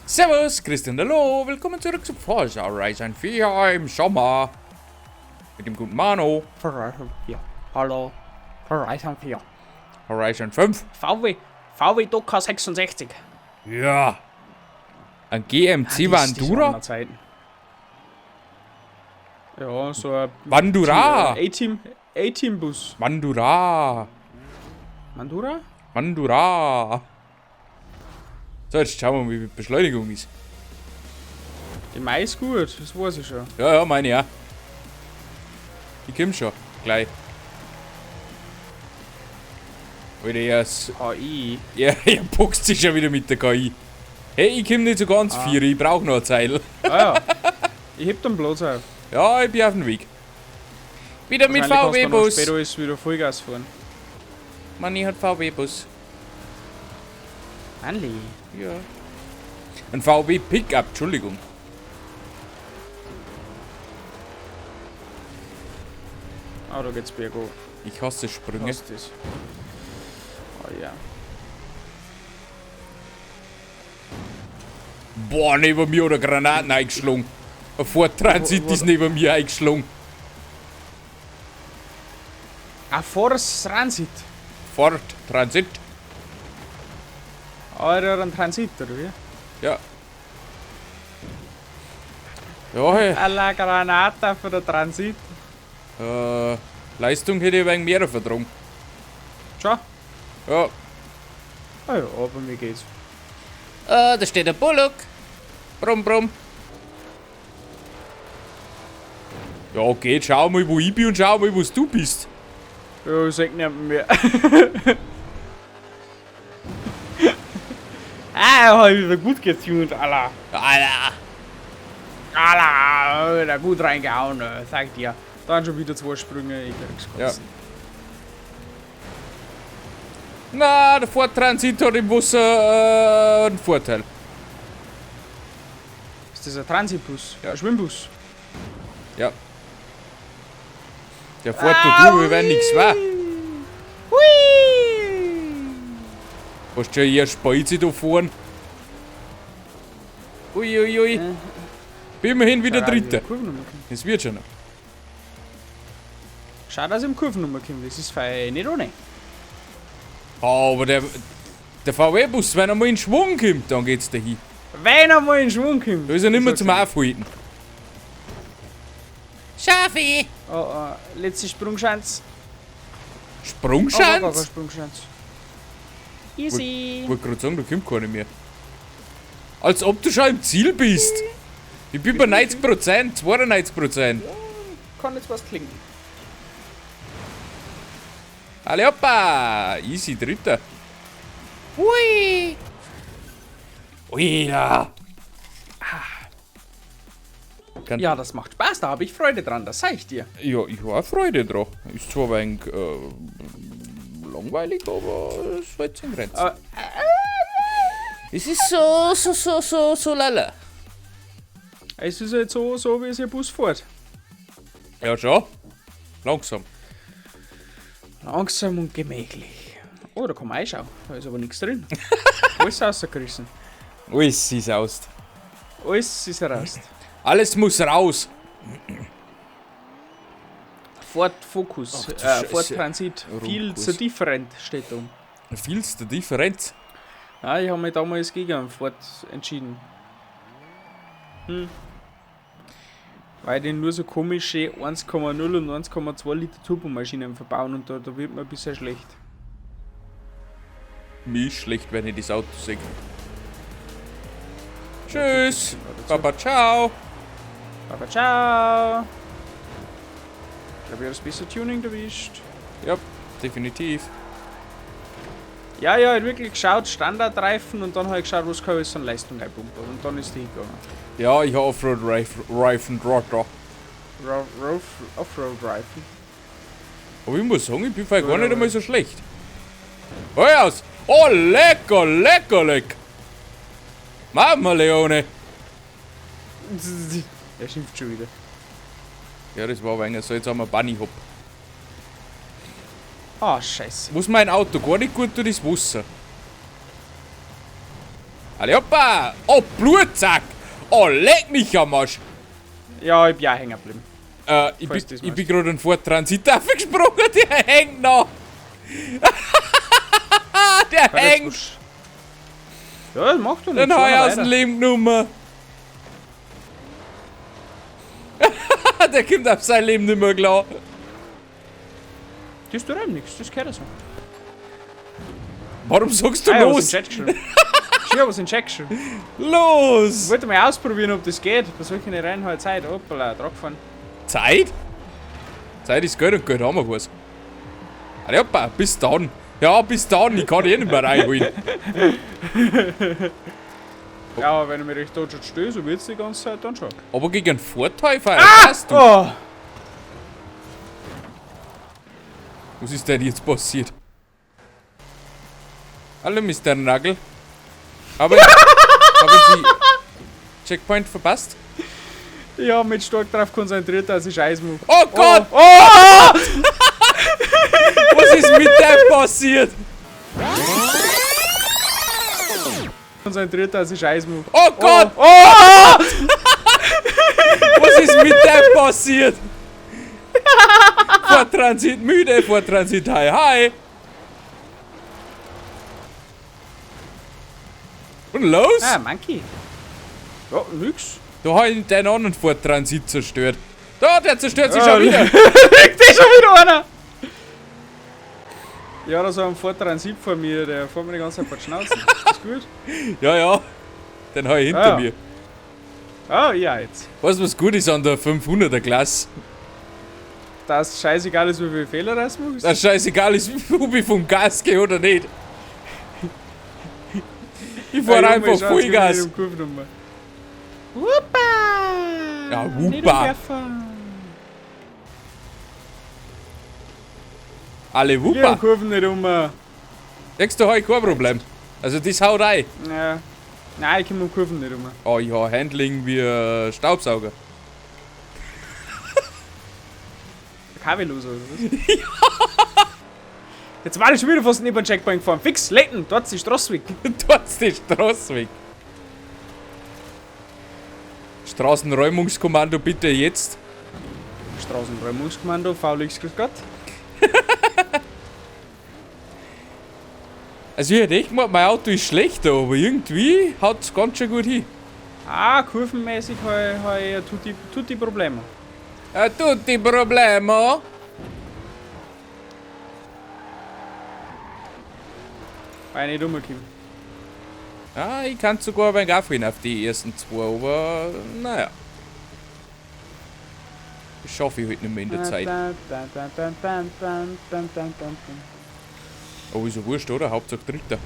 Servus, Christian, hallo, willkommen zurück zu Forza Horizon 4 im Sommer. Mit dem guten Manu. Horizon 4. Hallo. Horizon 4. Horizon 5. VW, VW Docker 66. Ja. Ein GMC Vandura? Ja, so ein Vandura! A-Team, A-Team-Bus. Vandura! Mandura? Vandura! So, jetzt schauen wir mal, wie die Beschleunigung ist. Die Mai ist gut, das weiß ich schon. Ja, ja, meine ja. Ich komm schon. Gleich. Alter, er ist. AI. Er boxt sich schon wieder mit der KI. Hey, ich komm nicht so ganz vier, ich brauch noch eine Zeil. Ah ja. Ich heb den Platz auf. Ja, ich bin auf dem Weg. Wieder mit Wahrscheinlich kannst du dann noch VW-Bus. Später ist wieder Vollgas fahren. Manni hat VW-Bus. Anli. Ja. Ein VW Pickup, Entschuldigung. Ah, da geht's bergauf. Ich hasse Sprünge. Hast das. Oh ja. Boah, neben mir oder Granaten eingeschlagen. Ein Ford Transit ist neben mir eingeschlagen. Ah, Force Transit. Ford Transit. Ah, der hat einen Transit, oder wie? Ja. Ja, hey. Alla Granata für den Transit. Leistung hätte ich wegen mehr vertragen. Schau. Ja. Ah ja, aber mir geht's. Ah, da steht der Bullock. Brumm, brumm. Ja, geht. Schau mal, wo ich bin und schau mal, wo du bist. Ja, ich sag niemandem mehr. Ah, hab ich wieder gut getuned, Alter. Alter. Alter, wieder gut reingehauen, sag dir. Dann schon wieder zwei Sprünge, ich krieg's Ja. kotzen. Na, der Ford Transit hat im Wasser einen Vorteil. Ist das ein Transitbus? Ja. Ein Schwimmbus? Ja. Der fährt da durch, wie wenn nichts war. Hui! Hast du schon eher Spalze da fahren? Ui, ui, ui. Bin immerhin wieder Dritter. Das wird schon noch. Schau, dass ich im Kurvennummer komme, das ist fein nicht ohne. Aber der VW-Bus, wenn er mal in Schwung kommt, dann geht's dahin. Wenn er mal in Schwung kommt. Da ist er nicht mehr Ich zum sag's Aufhalten. Schafi! dir. Oh, oh, letzte Sprungschanze. Oh, war gar Sprungschanze? keine Sprungschanze. Easy. Ich wollte gerade sagen, da kommt keiner mehr. Als ob du schon im Ziel bist. Ich bin bei 90%, 92%. Kann jetzt was klingen. Alle hoppa! Easy, Dritter. Hui! Ui, da! Kann Ja, das macht Spaß, da habe ich Freude dran, das sag ich dir. Ja, ich habe auch Freude dran. Ist zwar ein wenig langweilig, aber es hält sich in Grenzen. Aber- Es ist so, so, so, so, so lala. Es ist halt so, so wie es ihr Bus fährt. Ja, schon. Langsam. Langsam und gemächlich. Oh, da kann man einschauen. Da ist aber nichts drin. Alles rausgerissen. Alles ist aus. Alles ist raus. Alles muss raus. Ford Focus, Ach, du Scheiße. Ford Transit. Viel Rumkurs. zu different steht da. Feels the difference. Ja, ich habe mich damals gegen einen Ford entschieden. Hm. Weil die nur so komische 1,0 und 1,2 Liter Turbomaschinen verbauen und da wird mir bisher schlecht. Mir ist schlecht, wenn ich das Auto sehe. Tschüss. Baba, ciao. Baba, ciao! Ich glaube, ich habe das beste Tuning erwischt. Ja, definitiv. Ja, ja, ich hab wirklich geschaut, Standardreifen und dann habe ich geschaut, was kann ich alles an Leistung einpumpen und dann ist die hingegangen. Ja, ich habe Offroad-Reifen drauf. Offroad-Reifen. Aber ich muss sagen, ich bin vielleicht gar Ja, nicht ja. einmal so schlecht. Hör aus! Oh, lecker, lecker, leck! Mama Leone! Er schimpft schon wieder. Ja, das war aber ein seltsamer Bunny-Hop. Ah, scheiße. Was mein Auto gar nicht gut tut, ist Wasser. Alle hoppa! Oh, Blutsack! Oh, leck mich am Arsch! Ja, ich bin auch hängen geblieben. Ich bin gerade einen Ford Transit aufgesprungen, der hängt noch! Der hängt! Ja, das macht doch nichts. Den hab ich aus dem Leben genommen. Der kommt auf sein Leben nicht mehr klar. Das tut einem nichts, das gehört so. Warum sagst du los? Ich hab was in den Chat geschrieben. Ich hab was in den Chat geschrieben. Los! Ich wollte mal ausprobieren, ob das geht. Bei solchen Rennen halt Zeit. Hoppala, Truck fahren. Zeit? Zeit ist Geld und Geld haben wir was. Alter, hoppa, bis dann. Ja, bis dann, ich kann dich eh nicht mehr reinholen. Ja, aber wenn ich mich recht tot schon stehe, so wird's die ganze Zeit dann schon. Aber gegen einen Vorteil passt du. Oh. Was ist denn jetzt passiert? Hallo, Mr. Nagel. Haben Sie Checkpoint verpasst? Ich hab mich stark darauf konzentriert, dass ich Scheiß mache. Oh Gott! Oh. Oh! Was ist mit dem passiert? Konzentriert, dass ich Scheiß mache. Oh Gott! Oh. Oh! Was ist mit dem passiert? Ford Transit müde, Ford Transit hi hi. Und los! Ah, Monkey. Ja, nix. Da hab ich deinen anderen Ford Transit zerstört. Da, der zerstört sich schon wieder. Liegt der schon wieder einer? Ja, da so ein Ford Transit vor mir, der fährt mir die ganze Zeit vor die Schnauze. Ist das gut? Ja, ja. Den hab ich hinter mir. Ah, ja, jetzt. Weißt du, was gut ist an der 500er Klasse? Dass scheißegal ist, wie viele Fehler das machst? Dass scheißegal ist, ob ich vom Gas gehe oder nicht. Ich fahr Ja, einfach Vollgas. Wuppa! Ja, wuppa. Alle wuppa. Die Kurven nicht um. Denkst du, hab ich kein Problem. Also das haut rein. Ja. Nein, ich komme um Kurven nicht um. Oh, ich hab Handling wie ein Staubsauger. Kabellos oder was? Ja. Jetzt war ich schon wieder fast neben den Checkpoint gefahren. Fix, lecken, dort ist die Straße weg. Dort ist die Straße weg. Straßenräumungskommando bitte jetzt. Straßenräumungskommando, VLX, grüß Gott. Also ich hätte echt gemeint, mein Auto ist schlechter, aber irgendwie haut's ganz schön gut hin. Ah, kurvenmäßig habe ich tutti Probleme. Tutti Probleme. Weil ich nicht rumkomme. Ah, ich kann sogar ein wenig aufholen auf die ersten zwei, aber naja. Das schaffe ich halt nicht mehr in der Zeit. Aber ist ja wurscht, oder? Hauptsache Dritter.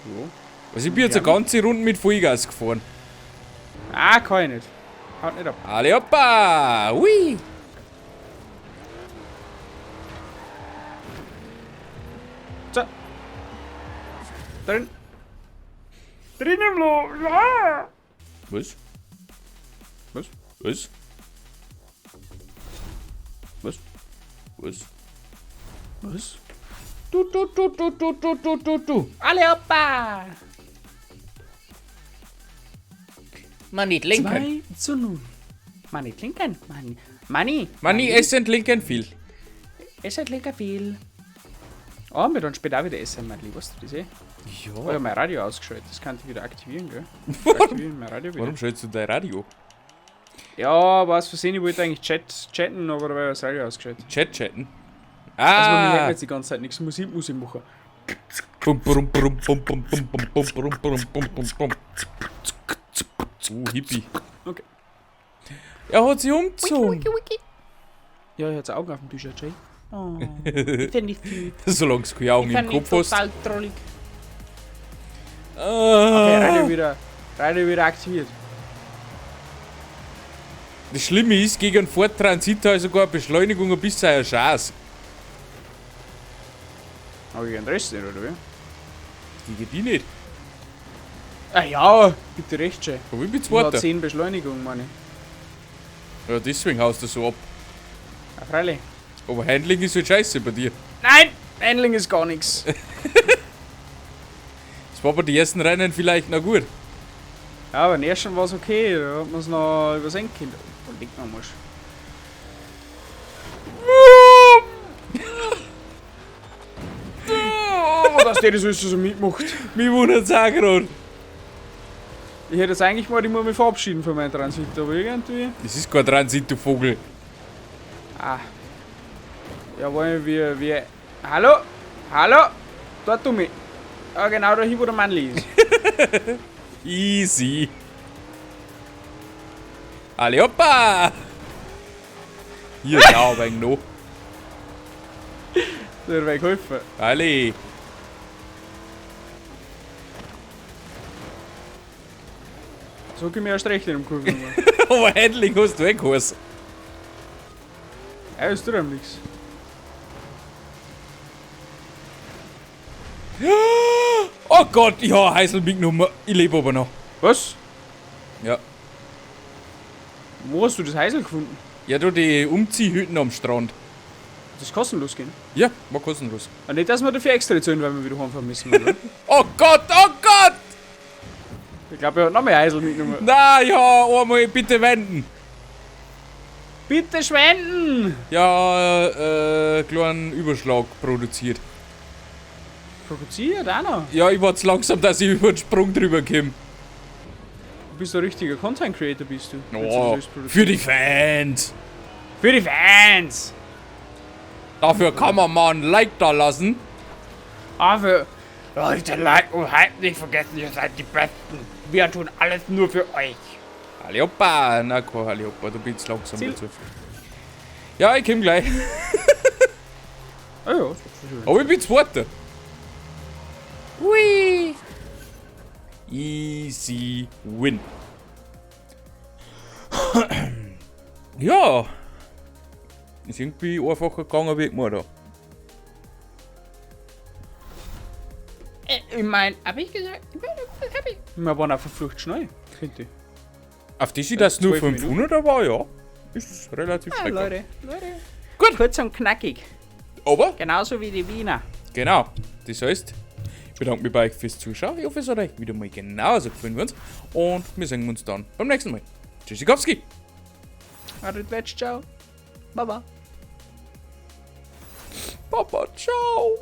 Jo. Also ich bin jetzt eine ganze Runde mit Vollgas gefahren. Ah, kann ich nicht. Haut nicht ab. Alle hoppa! Hui! So. Drin. Drin im Loch. Ja. Was? Was? Was? Was? Was? Was? Du, du, du, du, du, du, du, du, du. Alle hoppa! Manni Lincoln. 2:0. Manni Lincoln. Manni. Manni. Manni essen Lincoln viel. Essen Lincoln viel. Oh, wir dann später auch wieder essen, mein Lieber. Weißt du das eh? Ja. Ich habe mein Radio ausgeschaltet. Das kann ich wieder aktivieren, gell? Aktivieren mein Radio wieder. Warum schaltest du dein Radio? Ja, was versehen, ich wollte eigentlich chatten, aber da war das Radio ausgeschaltet. Chat chatten? Also, man hört Ah! jetzt die ganze Zeit nichts. Musik muss ich machen. Bum, bum, bum, bum, bum, bum, bum, bum, bum, bum, bum, bum, bum. Hippie. Okay. Er hat sich umgezogen. Ja, er hat Augen auf dem Tisch, Jay. Oh, ich finde ich süß. Solange du keine Augen im Kopf hast. total trollig. Okay, Ah. Radio wieder aktiviert. Das Schlimme ist, gegen einen Ford Transit habe ich sogar eine Beschleunigung ein bisschen eine Chance. Aber gegen den Rest nicht, oder wie? Gegen die nicht. Ah ja, bitte recht, Jay. Aber ich bin Ich hab Zweiter. 10 Beschleunigung, meine ich. Ja, deswegen haust du so ab. Ah, freilich. Aber Handling ist halt scheiße bei dir. Nein! Handling ist gar nichts. Das war bei den ersten Rennen vielleicht noch gut. Ja, beim ersten war es okay, da hat man es noch übersehen können. Oh, leg mal Arsch. Oh, dass der das alles so mitmacht. Mich wundert's auch gerade. Ich hätte jetzt eigentlich mal, ich muss mich verabschieden von meinem Transit, aber irgendwie. Das ist kein Transit, du Vogel. Ah. Ja, wollen wir. Hallo? Hallo? Dort du mich. Ah, genau da hin, wo der Mann ist. Easy. Alle hoppa! Hier, da ein wenig noch. Der wird geholfen. Alle. So kann ich mir erst recht in dem Kurven. Aber Handling hast du eh keins. Ja, ist tut nichts. Oh Gott, ich hab ein Häusl mitgenommen. Ich lebe aber noch. Was? Ja. Wo hast du das Häusl gefunden? Ja, du, die Umziehhütten am Strand. Das ist kostenlos gehen. Ja, war kostenlos. Und nicht, dass wir dafür extra zahlen, weil wir wieder heimfahren müssen, oder? Oh Gott, oh Gott! Ich glaube, er hat noch mehr Häusl mitgenommen. Na ja, einmal bitte wenden. Bitte schwenden! Ja, kleinen Überschlag produziert. Produziert auch noch. Ja, ich war zu langsam, dass ich über den Sprung drüber komme. Du bist ein richtiger Content Creator, bist du. Wenn du das Oh, alles produzierst. für die Fans. Für die Fans! Dafür kann man mal ein Like da lassen. Aber Leute, Like und Hype nicht vergessen, ihr seid die Besten. Wir tun alles nur für euch. Halli hoppa. Na, kein Halli hoppa, du bist langsam Ziel. dazu. Ja, ich komm gleich. Ah ja. Aber ich bin Zweiter. Hui. Easy win. Ja. Ist irgendwie einfacher gegangen wie immer da. Ich mein, hab ich gesagt? Hab ich. Wir waren auch verflucht schnell, finde ich. Auf die sieht das nur 12 500 war, ja. Ist relativ Ah, schnell. Leute, Leute. Gut. Kurz und knackig. Aber, Genauso wie die Wiener. genau. Das heißt, ich bedanke mich bei euch fürs Zuschauen. Ich hoffe, es hat euch wieder mal genauso gefallen wie uns. Und wir sehen uns dann beim nächsten Mal. Tschüssikowski. Arrivederci, ciao. Baba. Papa, ciao.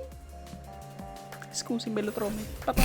Scusi, Melodromi. Baba.